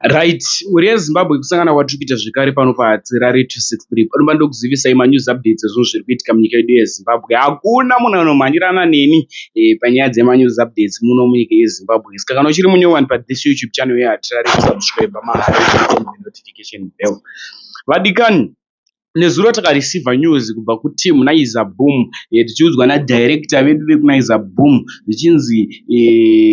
Right, mhuri yeZimbabwe, kusangana kwatiri kuita zvekare pano paHatirari 263. Pano pandokuzivisai manews updates ezvinhu zviri kuitika munyika yedu yeZimbabwe. Hakuna munhu anomhanyirana neni panyaya dzemanews updates muno munyika yeZimbabwe. Saka kana uchiri munyowani pathis YouTube channel yeHatirari, subscribe mahara, notification bell. Vadikani, nezuro takareceiva news kubva kuteam Naiza Boom, tichiudzwa nadirector vedu vekuNaiza Boom zvichinzi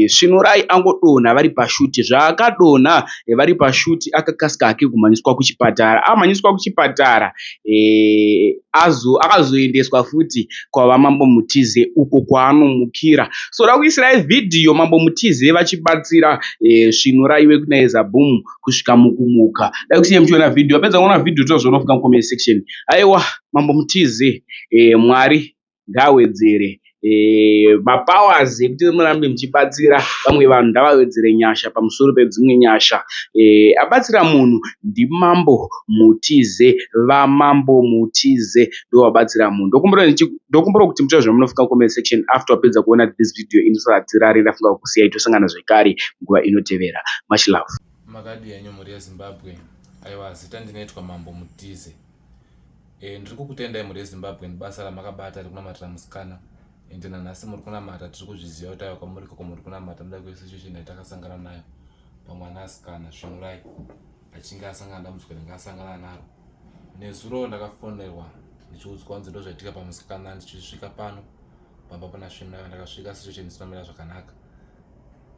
Svinurai angodonha vari pashoot. Zvaakadonha vari pashoot, akakasika hake kumhanyiswa kuchipatara. Amhanyiswa kuchipatara, akazoendeswa futi kwavaMambo Mutize uko kwaanomukira. So rakuisirai vhidhiyo Mambo Mutize vachibatsira Svinurai vekuNaiza Boom kusvika mukumuka. Dai kusiye muchiona vhidhiyo, apedza kuona vhidhiyo tozoona kufika mucomment section. Aiwa, Mambo Mutize, Mwari ngaawedzere mapowers ekuti murambe muchibatsira vamwe vanhu, ngavawedzere nyasha pamusoro pedzimwe nyasha. Abatsira munhu ndiMambo Mutize, vaMambo Mutize ndovabatsira munhu. Ndokumbira kuti mutaure zvamunofunga comment section after wapedza kuona this video. Inosatirari ndafunga kusiyai, tosangana zvekare nguva inotevera. Much love. Makadi henyu, mhuri yeZimbabwe? Aiwa, zita ndinoitwa Mambo Mutize. Ndiri kukutendai, mhuri yeZimbabwe, nebasa ramakabata rekunamatira musikana, ende nanhasi muri kunamata. Tiri kuzviziva kuti aiwa, kwamuri ikoko muri kunamata muda kwesituation yatakasangana nayo pamwanasikana Svinurai achinge asangana dambudziko ringe asangana naro. Nezuro ndakafonerwa ndichiudzwa kunzi ndo zvaitika pamusikana. Ndichisvika pano pamba pana Svinurai, ndakasvika situation isina kumira zvakanaka.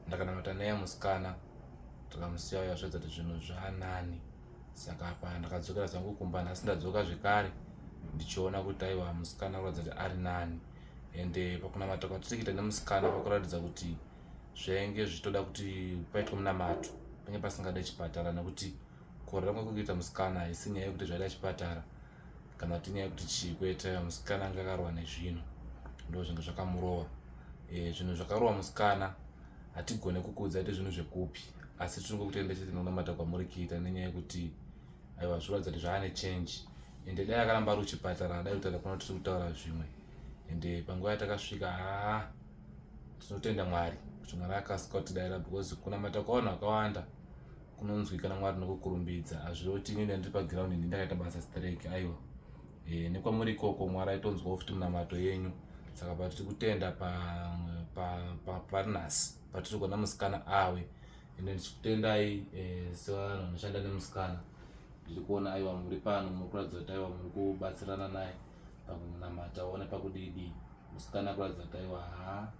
Ndakanamata naye musikana, tikamusiya uya zvedza kuti zvinhu zvanani. Saka apa ndakadzokera zvangu kumba. Nhasi ndadzoka zvekare ndichiona kuti aiwa, musikana kuratidza kuti ari nani, ende pakunamata kwatiri kuita nemusikana pakuratidza kuti zvainge zvichitoda kuti paitwe munamato, pange pasingade chipatara, nekuti kurwara kwekuita musikana haisi nyaya yekuti zvaida chipatara kana kuti inyaya yekuti chii, kwete. Musikana anga akarwa nezvinhu, ndo zvinge zvakamurova. Zvinhu zvakarova musikana hatigone kukuudza kuti zvinhu zvekupi, asi tinongokutenda chete nekunamata kwamuri kuita, nenyaya yekuti aiwa, zvoratidza kuti zvaane change. Ende dai akaramba ari kuchipatara, dai kutaura kuno tiri kutaura zvimwe. Ende panguva yatakasvika, haa, tinotenda Mwari kuti Mwari akasika kutidaira, because kunamata kwavanhu vakawanda kunonzwika naMwari nokukurumbidza. Hazvirevi kuti inini ndiri paground ndi ndakaita basa strike, aiwa. Nekwamuri ikoko Mwari aitonzwawo futi munamato yenyu. Saka patiri kutenda pari nhasi patiri kuona musikana awe, ende ndichikutendai sevanhu vanoshanda nemusikana. Ndiri kuona aiwa, muri pano, muri kuratidza kuti aiwa, muri kubatsirana naye pakunamata one pakudidi. Musikana kuratidza kuti aiwa, haa,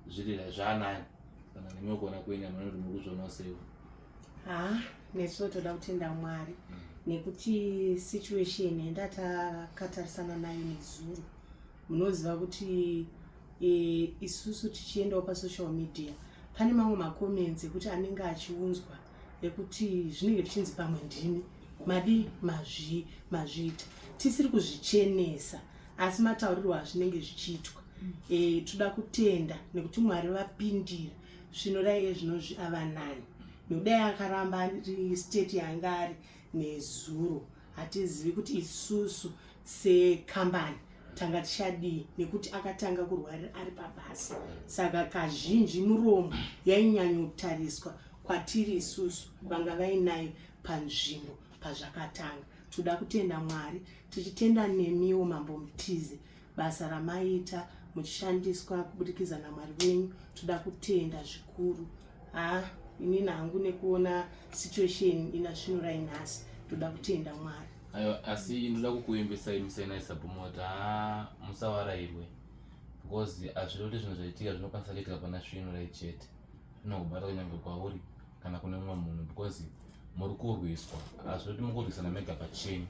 zviri zvaanani. Kana nemiwo kuona kwenyu, hamuna kuti muri kuzvionawo sei? Ha, nesuwo toda kutenda Mwari nekuti situation yandatakatarisana nayo nezuro, munoziva kuti isusu tichiendawo pasocial media pane mamwe macomments ekuti anenge achiunzwa ekuti zvinenge zvichinzi pamwe ndimi madi mazviita, tisiri kuzvichenesa, asi mataurirwo azvinenge zvichiitwa. Toda kutenda nekuti Mwari vapindira. Zvinodai ezvinozvi ava nani, nekudai akaramba ari state yaanga ari nezuro, hatizivi kuti isusu sekambani tanga tichadii, nekuti akatanga kurwarira ari pabasa. Saka kazhinji muromo yainyanyotariswa kwatiri isusu vanga vainayo panzvimbo pazvakatanga. Toda kutenda Mwari, tichitenda nemiwo Mambo Mutize, basa ramaita muchishandiswa kubudikidza naMwari wenyu. Toda kutenda zvikuru. Ha, inini hangu nekuona situation ina Svinurai nhasi, toda kutenda Mwari. Aiwa, asi ndoda kukuimbisai musainaisa bhomota, haa, musawarairwe, because hazviri kuti zvinhu zvaitika zvinokwanisa kuitika pana Svinurai chete, zvinongobata kunyange kwauri kana kune mumwe munhu, because muri kurwiswa. Hazviri kuti mukurwisana mega pachenyu,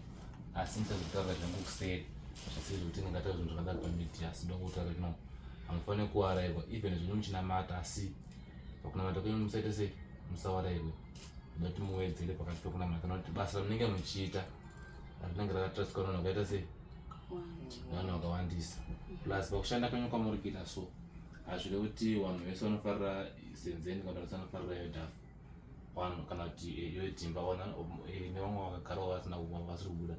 asi ndichazotaura zvangu kuseri, zvisiri zvekuti ndingataura zvinhu zvakadaro pamedia. Asi ndoda kutaura kuti no, hamufaniri kuwarairwa even zvenyu muchinamata, asi pakunamata kwenyu musaite sei, musawarairwe. Ndoda kuti muwedzere pakati pekunamata, nokuti basa ramunenge muchiita rinenge rakatraswa nevanhu vakaita sei, nevanhu vakawandisa. Plus pakushanda kwenyu kwamuri kuita, so hazvirevi kuti vanhu vese vanofarira Senzeni kana vese vanofarira Yodhafu vanhu kana kuti Yodhimba nevamwe vakagarawo vasina vasiri kubuda.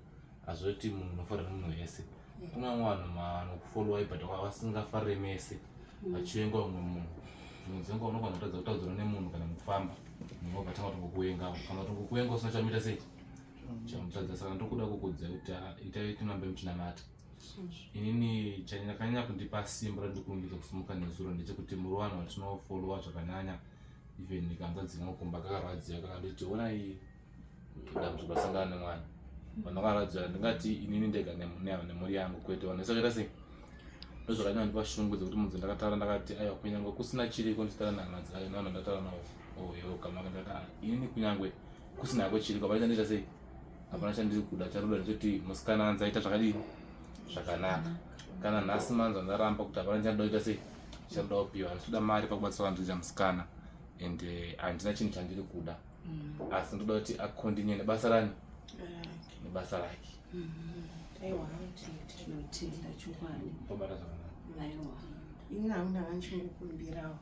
Hazvirevi kuti munhu unofarira nemunhu wese. Kune vamwe vanhu vanokufollowai but vasingafarire mese, vachivenga umwe munhu. Dzimwe dzenguva unogona kutadza kutaudzana nemunhu kana mukufamba, munhu wobva tanga kutongokuvenga, kana kutongokuvenga usina chamuita sei chamutadza. Saka ndokuda kukuudzai kuti ah, itai tirambe muchinamata. Inini chanyakanyanya kundipa simba randikurumbidza kusimuka nezuro ndechekuti muri vanhu vatinofollowa zvakanyanya. Even kanzadzi kangu kumba kakarwadziwa, kakanditi onai dambudziko rasangana nemwana. Vanhu vakarwadziwa, ndingati inini ndega nemhuri yangu kwete, vanhu vese vakaita sei. Ndozvakanyanya kundipa shungu dzekuti mudzi ndakataura ndakati aiwa, kunyange kusina chiriko, ndichitaura nehama dzayo nevanhu ndataura navo oyo kama ndakati ah, inini kunyange kusina hako chiriko, hapana chandiita sei, hapana chandiri kuda. Charuda ndechekuti musikana anzi aita zvakadini, zvakanaka. Kana nhasi manzwa ndaramba kuti hapana chandoda kuita sei, chandoda kupiwa, handisi kuda mari pakubatsira vanhu musikana, and handina chinhu chandiri kuda, asi ndoda kuti acontinue nebasa rani, nebasa rake. Aiwa. Tinotenda chokwadi. Tobata zvakanaka. Aiwa. Ini hangu ndanga ndichingokumbirawo,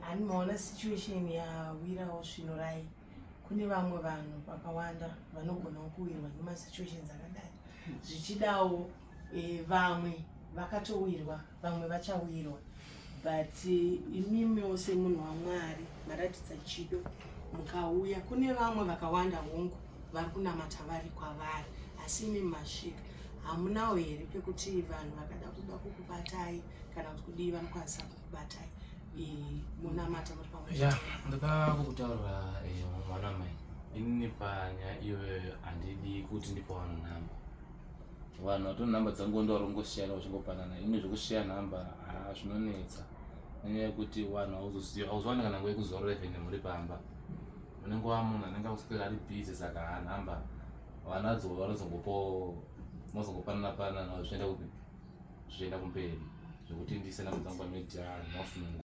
hani maona situation yawirawo Svinurai, kune vamwe vanhu vakawanda vanogonawo kuwirwa nemasituations akadai. Zvichidawo vamwe vakatowirwa, vamwe vachawirwa, but imimiwo semunhu waMwari maratidza chido mukauya. Kune vamwe vakawanda, hongu, vari kunamata vari kwavari, asi imi masvika. Hamunawo here pekuti vanhu vakada kuda kukubatai kana kuti kudii vanokwanisa kukubatai, munamata muri pamwe? Ya, ndoda kukutaurira, mwana mai, inini panyaya iyoyo handidi kuti ndipe vanhu nhamba. Vanhu vatori nhamba dzangu ndo vari kungosiyana vachingopanana. Ini zvekushiya nhamba ha, zvinonetsa nenyaya yekuti vanhu hauzoziva, hauzowana kana nguva yekuzorora even muri pamba. Unenge wamunhu anenge akuswera ari busy, saka ha, nhamba vanadzo vanozongopawo, mozongopanana panana, zvichienda kupi, zvichienda kumberi. Zvekuti ndiise nhamba dzangu pamedia, handina kusununguka.